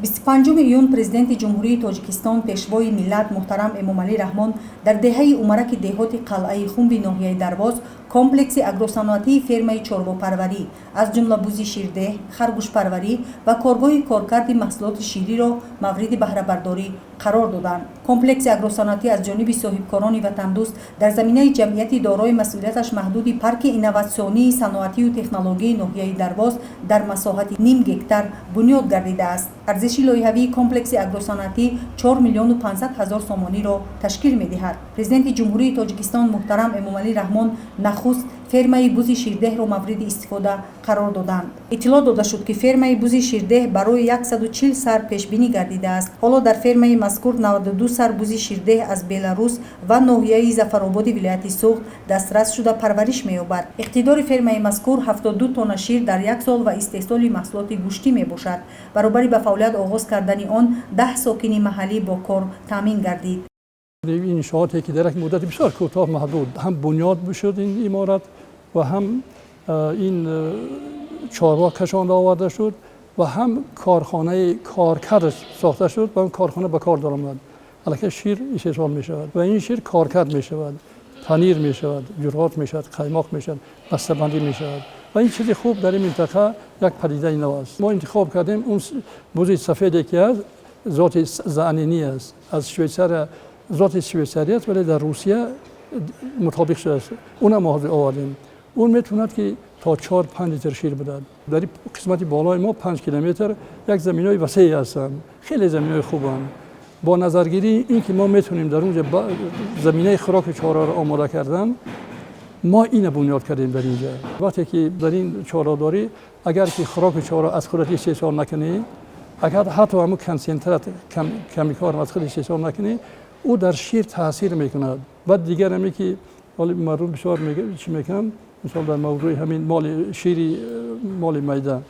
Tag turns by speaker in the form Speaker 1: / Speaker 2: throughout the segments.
Speaker 1: 25 июн Президенти Ҷумҳурии Тоҷикистон, Пешвои миллат муҳтарам Эмомалӣ Раҳмон дар деҳаи Умараки деҳоти Қалъаи Хумби ноҳияи Дарвоз комплекси агросаноатии фермаи чорвопарварӣ, аз ҷумла бузи ширдеҳ, харгӯшпарварӣ ва коргоҳи коркарди маҳсулоти шириро мавриди баҳрабардорӣ қарор доданд. Комплекси агросаноатӣ аз ҷониби соҳибкорони ватандӯст дар заминаи ҷамъияти дорои масъулияташ маҳдуди Парки инноватсионии саноатию технологияи ноҳияи Дарвоз дар масоҳати ним гектар бунёд гардидааст. Арзиши лоиҳавии комплекси агросаноатӣ 4 миллиону 500 ҳазор сомониро ташкил медиҳад. Президенти Ҷумҳурии Тоҷикистон муҳтарам Эмомалӣ Раҳмон нахуст фермаи бузи ширдеҳро мавриди истифода қарор доданд. Иттилоъ дода шуд, ки фермаи бузи ширдеҳ барои 140 сар пешбинӣ гардидааст. Ҳоло дар фермаи мазкур 92 сар бузи ширдеҳ аз Беларус ва ноҳияи Зафарободи вилояти Суғд дастрас шуда парвариш меёбад. Иқтидори фермаи мазкур 72 тонна шир дар як сол ва истеҳсоли маҳсулоти гӯштӣ мебошад. Баробари ба фаъолият оғоз кардани он, 10 сокини маҳаллӣ бо кор таъмин гардид.
Speaker 2: Иншооте ки дар як муддати бисёр кӯтоҳ маҳдуд ҳам бунёд шуд ин иморат ва ҳам ин чорво кашонда оварда шуд ва ҳам корхонаи коркард сохта шуд ва корхона ба кор даромад. Аллакай шир истеҳсол мешавад ва ин шир коркард мешавад, панир мешавад, ҷурғот мешавад, қаймоқ мешавад, бастабандӣ мешавад. Ва ин чизи хуб дар ин минтақа як падидаи нав аст. Мо интихоб кардем он бузи сафеде, ки аст, зоти заанинӣ аст, аз Швейтсария, зоти швейтсария аст, вале дар Русия мутобиқ шудааст. Унам мо ҳозир овардем. Он метавонад, ки то 4-5 литр шир бидад. Дар қисмати болои мо 5 километр як заминҳои васее ҳастанд, хеле заминҳои хубанд. Бо назаргирии ин ки мо метавонем дар онҷа заминаи хӯроки чорворо омода кардан, мо ина бунёд кардем дар инҷа. Вақте ки дар ин чорводорӣ, агар ки хӯроки чорво аз худат истеҳсол накунӣ, агар ҳатто ҳамун консентрат камикор аз худ истеҳсол накунӣ, ӯ дар шир таъсир мекунад. Баъд дигар ҳаме ки ҳоли мардум бисёр чӣ мекунанд, мисол, дар мавзӯи ҳамин моли шири моли майда,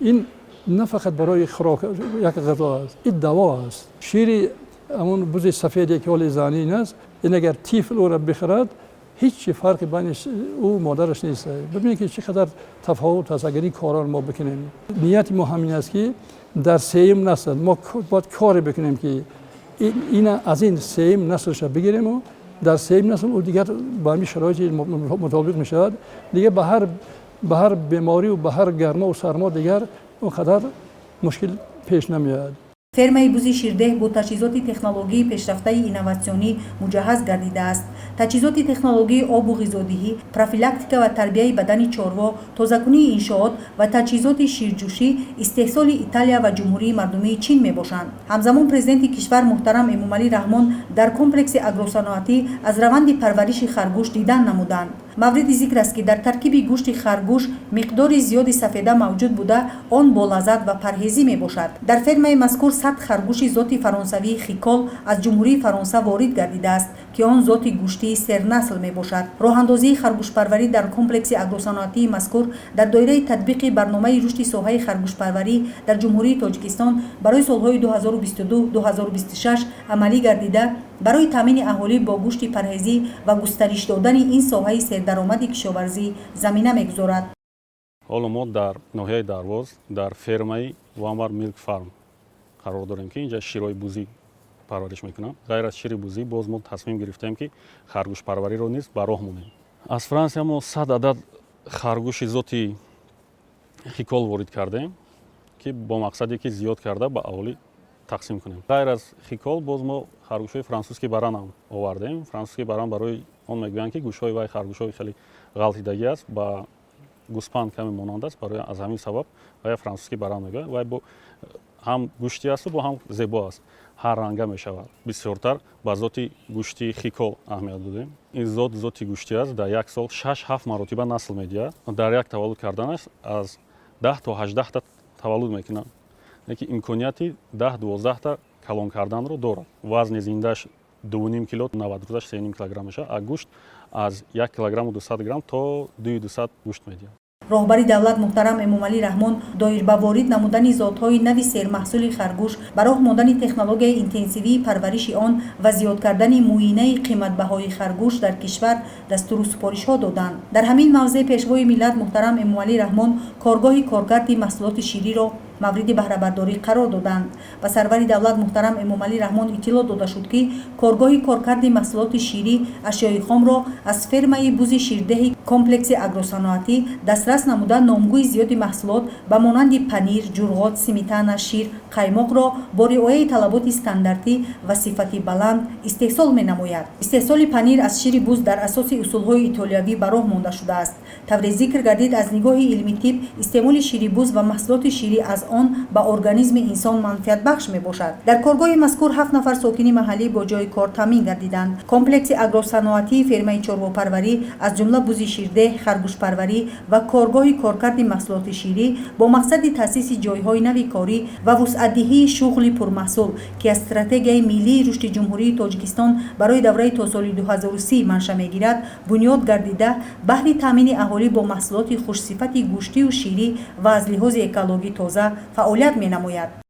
Speaker 2: ин на фақат барои хӯрок, як ғизо аст, ин даво аст. Шири ҳамун бузи сафеде, ки ҳоли занин аст, ин агар тифл ӯро бихӯрад, ҳеҷ чи фарқи байни ӯ модараш нест. Бибинед, ки чӣ қадар тафовут аст. Агар ин корро мо бикунем, нияти мо ҳамин аст, ки дар сеюм насл мо бояд коре бикунем, ки ина аз ин сеюм наслша бигирему дар сеюм насл ӯ дигар ба ҳамин шароити мутобиқ мешавад, дигар ба ҳар бемориву ба ҳар гармову сармо дигар он қадар мушкил пеш намеояд.
Speaker 1: Фермаи бузи ширдеҳ бо таҷҳизоти технологияи пешрафтаи инноватсионӣ муҷаҳҳаз гардидааст. Таҷҳизоти технологияи обу ғизодиҳӣ, профилактика ва тарбияи бадани чорво, тозакунии иншоот ва таҷҳизоти ширҷӯшӣ истеҳсоли Италия ва Ҷумҳурии Мардумии Чин мебошанд. Ҳамзамон Президенти кишвар муҳтарам Эмомалӣ Раҳмон дар комплекси агросаноатӣ аз раванди парвариши харгӯш дидан намуданд. Мавриди зикр аст, ки дар таркиби гӯшти харгӯш миқдори зиёди сафеда мавҷуд буда, он болаззат ва парҳезӣ мебошад. Дар фермаи мазкур 100 харгӯши зоти фаронсавии хикол аз Ҷумҳурии Фаронса ворид гардидааст, ки он зоти гӯштии сернасл мебошад. Роҳандозии харгӯшпарварӣ дар комплекси агросаноатии мазкур дар доираи татбиқи барномаи рушди соҳаи харгӯшпарварӣ дар Ҷумҳурии Тоҷикистон барои солҳои 2022-2026 амалӣ гардида, барои таъмини аҳолӣ бо гӯшти парҳезӣ ва густариш додани ин соҳаи сердаромади кишоварзӣ замина мегузорад.
Speaker 3: Ҳоло мо дар ноҳияи Дарвоз дар фермаи Вамар Milk Farm қарор дорем, ки инҷа ширҳои бузӣ парвариш мекунанд. Ғайр аз шири бузӣ, боз мо тасмим гирифтем, ки харгӯшпарвариро низ ба роҳ монем. Аз Франсия мо 100 адад харгӯши зоти хикол ворид кардем, ки бо мақсаде ки зиёд карда ба аҳолӣ тақсим кунем. Ғайр аз хикол, боз мо харгӯшҳои французский баранам овардем. Французский баран барои он мегӯянд, ки гӯшҳои вай харгӯшҳои хеле ғалтидагӣ аст, ба гӯспанд каме монанд аст. Барои аз ҳамин сабаб вай французский баран мегӯянд. Вай бо ҳам гӯштӣ асту бо ҳам зебо аст, ҳар ранга мешавад. Бисёртар ба зоти гӯштии хикол аҳамият додем. Ин зот зоти гӯштӣ аст, дар як сол 6-7 маротиба насл медиҳад. Дар як таваллуд карданаш аз 10 то 18та таваллуд мекунад, лекин имконияти 10-12та калон карданро дорад. Вазни зиндааш 2,5 кило, 90 рӯзаш 3,5 килограмм мешавад, а гӯшт аз 1 килограмму 200 грамм то 2,200 гӯшт медиҳад.
Speaker 1: Роҳбари давлат муҳтарам Эмомалӣ Раҳмон доир ба ворид намудани зотҳои нави сермаҳсули харгӯш, ба роҳ мондани технологияи интенсивии парвариши он ва зиёд кардани муинаи қиматбаҳои харгӯш дар кишвар дастуру супоришҳо доданд. Дар ҳамин мавзеъ Пешвои миллат муҳтарам Эмомалӣ Раҳмон коргоҳи коркарди маҳсулоти шириро Мавриди баҳрабардорӣ қарор доданд. Ба сарвари давлат муҳтарам Эмомалӣ Раҳмон иттилоъ дода шуд, ки коргоҳи коркарди маҳсулоти ширӣ ашёи хомро аз фермаи бузи ширдеҳи комплекси агросаноатӣ дастрас намуда, номгӯи зиёди маҳсулот ба монанди панир, ҷурғот, сметана, шир, қаймоқро бо риояи талаботи стандартӣ ва сифати баланд истеҳсол менамояд. Истеҳсоли панир аз шири буз дар асоси усулҳои итолиёвӣ ба роҳ монда шудааст. Тавре зикр гардид, аз нигоҳи илми тиб истеъмоли шири буз ва маҳсулоти ширӣ аз он ба организми инсон манфиатбахш мебошад. Дар коргоҳи мазкур 7 нафар сокини маҳаллӣ бо ҷойи кор таъмин гардиданд. Комплекси агросаноатии фермаи чорвопарварӣ, аз ҷумла бузи ширдеҳ, харгӯшпарварӣ ва коргоҳи коркарди маҳсулоти ширӣ бо мақсади таъсиси ҷойҳои нави корӣ ва вусъатдиҳии шуғли пурмаҳсул, ки аз стратегияи миллии рушди Ҷумҳурии Тоҷикистон барои давраи то соли 2030 манша мегирад, бунёд гардида, баҳри таъмини аҳолӣ бо маҳсулоти хушсифати гӯштию ширӣ ва аз лиҳози экологӣ тоза фаъолият менамояд.